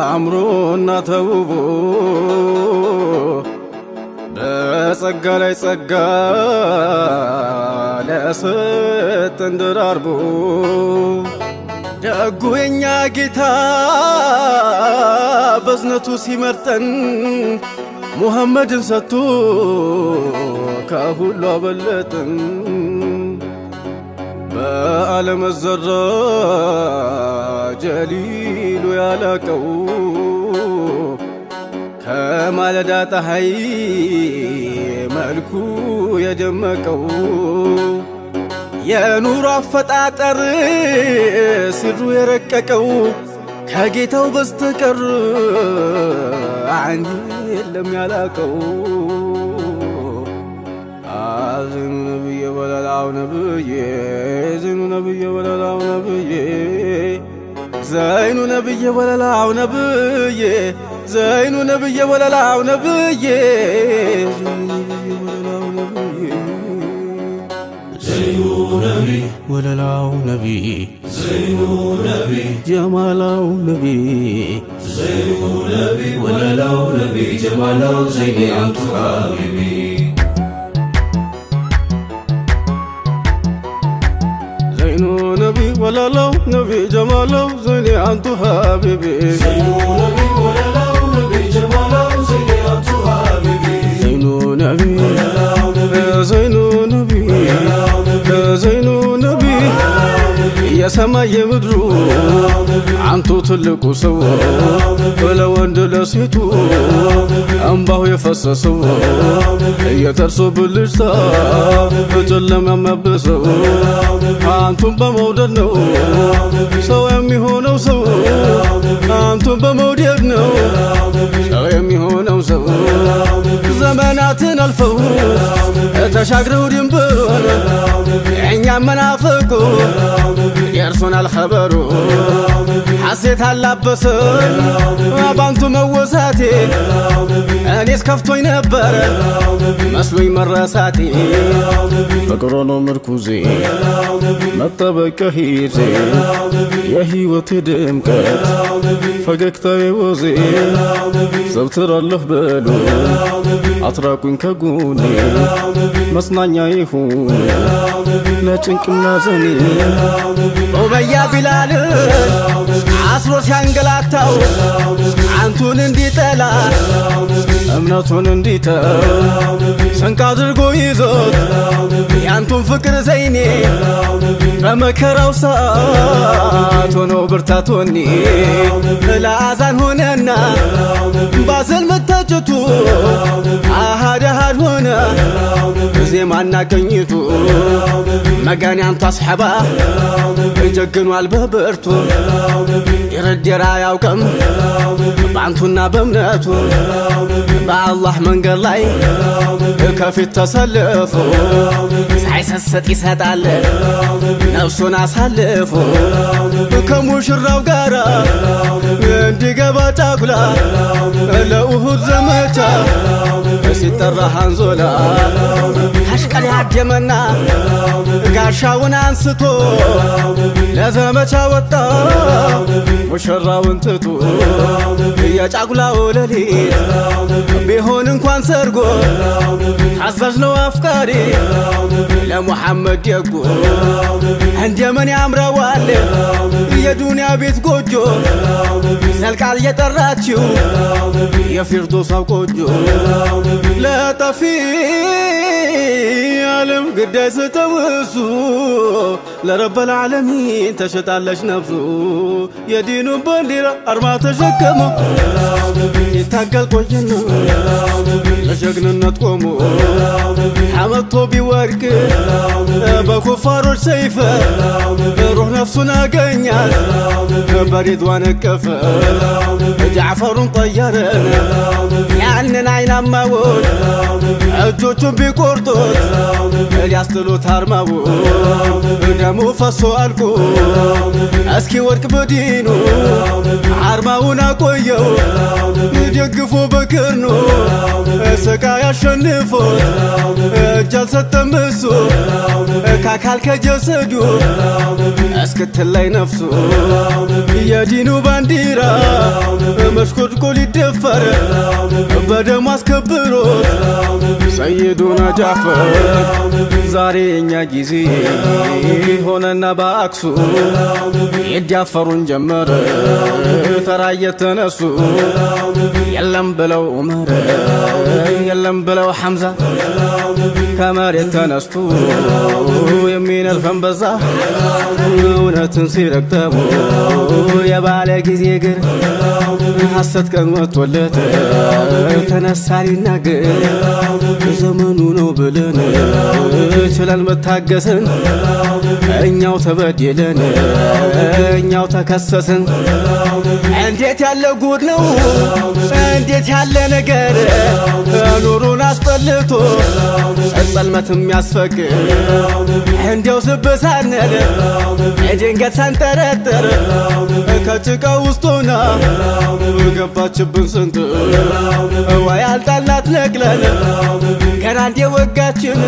አምሮና ተውቦ በጸጋ ላይ ጸጋ ለሰጠን ደራርቦ ደጉ የኛ ጌታ በዝነቱ ሲመርጠን ሙሐመድን ሰጥቶ ከሁሉ አበለጠን። በዓለም ዘራ ጀሊሉ ያላቀው ከማለዳ ፀሐይ መልኩ የደመቀው የኑሮ አፈጣጠር ስሩ የረቀቀው ከጌታው በስተቀር አንድ የለም ያላቀው። ዘይኑ ነብዬ ወለላው ነብዬ፣ ዘይኑ ነብዬ ወለላው ነብዬ፣ ዘይኑ ነብዬ ወለላው ነብዬ፣ ዘይኑ ነብዬ ወለላው ነብዬ፣ ዘይኑ ነቢ ወለላው ነቢ፣ ዘይኑ ነቢ ጀማላው ነቢ፣ ዘይኑ ነቢ ወለላው ነቢ ጀማላው ዘይኒ አንቱ ሀቢቢ። ዘይኑ ነቢ ወለላው ነቢ ጀማላው ዘይኒ አንቱ ሀቢቢ። ዘይኑ ነቢ ወለላው ነቢ ጀማላው ዘይኒ አንቱ ሀቢቢ። ዘይኑ ነቢ ወለላው ነቢ ዘይኑ ነቢ ወለላው ነቢ ዘይኑ ነቢ የሰማይ የምድሩ አንቱ ትልቁ ሰው፣ ለወንድ ለሴቱ እምባው የፈሰሰው፣ የተርሶ ብልጭታ በጨለማ የሚያብሰው፣ አንቱን በመውደድ ነው ሰው የሚሆነው ሰው፣ አንቱን በመውደድ ነው ሰው የሚሆነው ሰው። ዘመናትን አልፈው ተሻግረው ድንበሩን እኛም መናፈቁ የእርሱን አልኸበሩ ሐሴት አላበሰን ባንቱ መወሳቴ፣ እኔስ ከፍቶኝ ነበረ መስሎኝ መረሳቴ። ፍቅሮ ነው ምርኩዜ መጠበቂያ ሂዜ፣ የህይወቴ ድምቀት ፈገግታዬ ወዜ፣ ዘውትራለሁ በሉ አትራቁኝ ከጎኔ፣ መጽናኛ ይሁን ለጭንቅና ዘኔ። ኡመያ ቢላል አስሮ ሲያንገላታው አንቱን እንዲጠላ እምነቱን እንዲተው ስንቅ አድርጎ ይዞት የአንቱን ፍቅር ዘይኔ በመከራው ሰዓት ሆኖ ብርታቶኒ ለአዛን ሆነና ባዘል መታጨቱ አሃድ አሃድ ሆነ ዜማና ቅኝቱ። መጋን ያንቱ አስሐባ ጀግኗል በብርቱ፣ ድርድር አያውቅም በአንቱና በእምነቱ፣ በአላህ መንገድ ላይ ከፊት ተሰልፎ ሳይሰስት ይሰጣል ነፍሱን አሳልፎ። ከሙሽራው ጋራ እንዲገባ ጫጉላ ለኡሁድ ዘመቻ ሲጠራ ሃንዞላ አሽቀል ያደመና ጋሻውን አንስቶ ለዘመቻ ወጣ ሙሽራውን ትቶ። የጫጉላው ሌሊት ቢሆን እንኳን ሰርጎ ታዛዥ ነው አፍቃሪ ለሙሐመድ ደጉ። እንደምን ያምረዋል የዱንያ ቤት ጎጆ ዘልቃል የጠራችው የፊርዶሳው ቆንጆ። ለጠፊ ዓለም ግዳይ ስጠው እሱ ለረበል ዓለሚን ተሸጣለች ነፍሱ፣ የዲኑን ባንዲራ አርማ ተሸክሞ ሲታገል ቆየና ለጀግንነት ቆሞ ተመቶ ቢወድቅ በኩፋሮች ሰይፍ ሩህ ነፍሱን አገኛል በሪድዋን እቅፍ። ጃዕፈሩን ጠየረን ያንን አይናማውን እጆቹን ቢቆርጡት ሊያስጥሉት አርማውን ደሙ ፈሶ አልቆ እስኪ ወድቅ በዲኑ አርማውን አቆየው ደግፎ በክርኑ። ስቃይ አሸንፎት እጅ አልሰጠም እሱ ከአካል ከጀሰዱ እስክትለይ ነፍሱ የዲኑ ባንዲራ። መሽኮድኮ ሊደፈር በደሙ አስከብሮት ሰይዱና ጃፈር ዛሬ እኛ ጊዜ ሆነና በአክሱ ይዳፈሩን ጀመር ተራ እየተነሱ የለም ብለው ዑመር የለም ብለው ሐምዛ ከመሬት ተነስቶ የሚነልፈን በዛ እውነትን ሲረግጠው የባለ ጊዜ እግር ሐሰት ቀን ወጥቶለት ተነሳ ሊናገር ዘመኑ ነው ብለን ችለን መታገስን እኛው ተበደለን እኛው ተከሰስን። እንዴት ያለ ጉድ ነው እንዴት ያለ ነገር ኑሩን አስጠልቶ ጸልመትም ያስፈቅድ እንዲያው ስብሳነል ድንገት ሳንጠረጥር ከጭቃ ውስጥ ሆና ገባችብን ስንት ወይ አልጣላት ነቅለን ገና እንዴ ወጋችን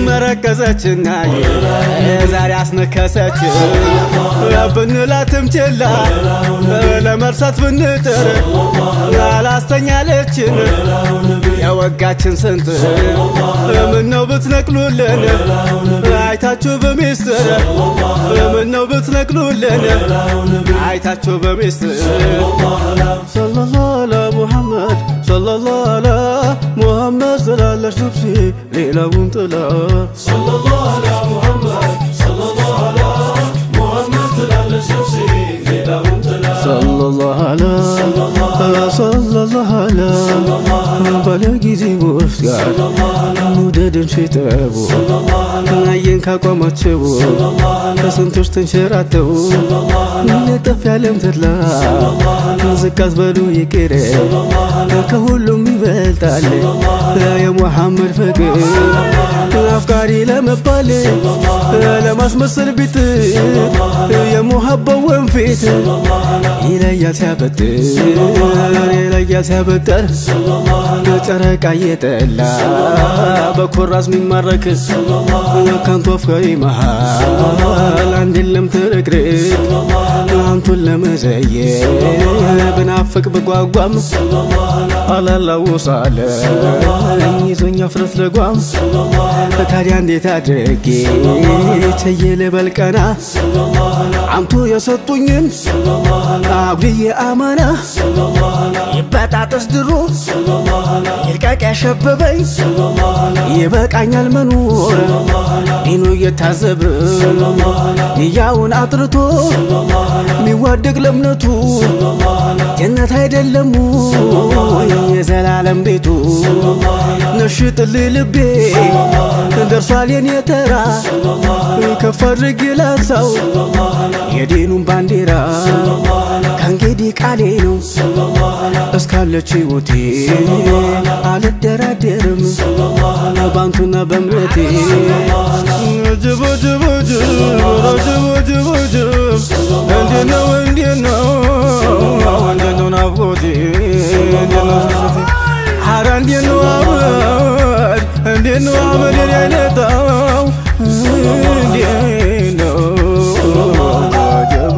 መረከዘችና ዛሬ አስነከሰች ብንላትም ችላ ለመርሳት ብንጥር አላስተኛለችን የወጋችን ስንት ምነው ብትነቅሉልን አይታችሁ በሚስጥር ምነው ብትነቅሉልን አይታችሁ በሚስጥር ሰለላሁ ዐላ ሙሐመድ ሰለላሁ ዐላ ሙሐመድ ስላለች ነፍሴ ሌላውን ጥላ ሰለላሁ ዐላ ሙሐመድ ሰለላሁ ዐላ ሙሐመድ ትላለች ነፍሴ ሌላውን ጥላ ሰለላሁ ዐላ ሰለላሁ ዐላ ባለ ጊዜ ውስጥ ጋር መውደድን ሲጠቡ አየን ካቋማቸው ከስንቶች ተንሸራተው ለጠፍ ያለም ተድላ ዝቅ አትበሉ ይቅር ከሁሉም ይበልጣል የሙሐመድ ፍቅር አፍቃሪ ለመባል ለማስመሰል ቢጥር የሙሐባው ወንፊት ይለያል ሲያበጥር ይለያል ሲያበጥር ጨረቃ እየጠላ በኩራዝ ሚማረክ ከንቱ አፍቃሪ መሃል አንድ የለም ትርክርክ አንቱን ለመዘየር ብናፍቅ ብጓጓም አላላውሳለኝ ይዞኝ አፍረት ልጓም ታዲያ እንዴት አድርጌ ችዬ ልበል ቀና አምቱ የሰጡኝን አጉልዬ አማና ይበጣጠስ ድሮ ይልቀቅ ያሸበበኝ ይበቃኛል መኖር ዲኑ እየታዘበ ንያውን አጥርቶ ሚዋደቅ ለእምነቱ ጀነት አይደለም የዘላለም ቤቱ ነሽጥልኝ ልቤ ደርሷል የኔ ተራ ከፍ አድርጌ ላንሳው የዲኑን ባንዲራ ከእንግዲህ ቃሌ ነው እስካለች ሕይወቴ አልደራደርም ባንቱና በእምነቴ ጅብ ጅብ ጅብ ጅብ ጅብ ጅብ እንዴት ነው እንዴት ነው እንዴት ነው ናፍቆቴ እንዴት ነው ስስቴ ኧረ እንዴት ነው አመድ እንዴት ነው አመድ የኔ አይነታው እንዴት ነው አጀቡ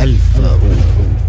الفاروق.